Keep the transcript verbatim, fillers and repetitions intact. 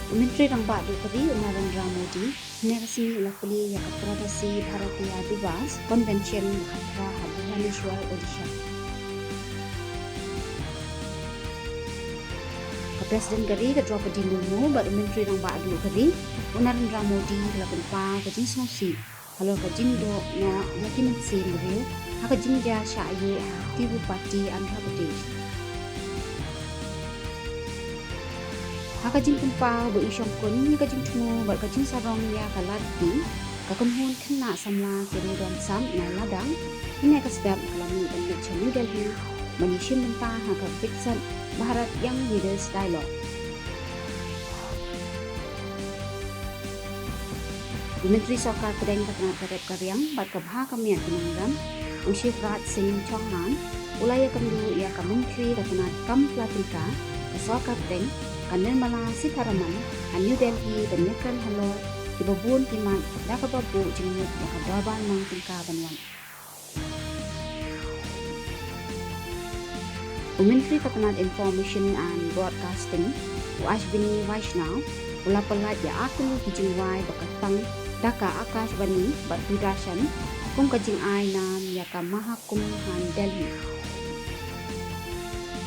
U Myntri Rangbah Duh ka Ri u Narendra Modi hynne ka sngi u la plie ïa ka Pravasi Bharatiya Diwas Convention ba khatphra ha Bhubaneswar, Odisha. Ka President ka ri ka Droupadi Murmu bad u Myntri Rangbah Duh ka Ri u Narendra Modi ki la pynpaw ka jingsngewsih halor ka jingduh noh ïa ki mynsiem briew ha ka jingjia shah ïuh ha Tirupati, Andhra Pradesh. Ha ka jingpynpaw ba i shongkun ïa ka jingthmu bad ka jingsarong ïa ka lad ri, ka kynhun khynnah samla ki riewdom sap na Ladakh hynne ka step ka la mih ban leit sha New Delhi ban ïashim bynta ha ka Viksit Bharat Young Leaders Dialogue. U Myntri Sorkar Pdeng ka Tnad ka Rep ka Riang bad ka Bha ka Miat ki Nongrim, u Shivraj Singh Chouhan, u la ïakynduh ïa ka Myntri ka Tnad Kam Pla Tyngka ka Sorkar Pdeng, ka Nirmala Sitharaman, ha New Delhi ban ïakren halor kiba bun ki mat da kaba buh jingmut ïa ka dorbar mang tyngka ban wan. U Myntri ka Tnad Information and Broadcasting, u Ashwini Vaishnaw, u la pyllait ïa artylli ki jingwai ba kyrpang da ka Akashvani bad Doordarshan kum ka jingai nam ïa ka Mahakumbh ha New Delhi.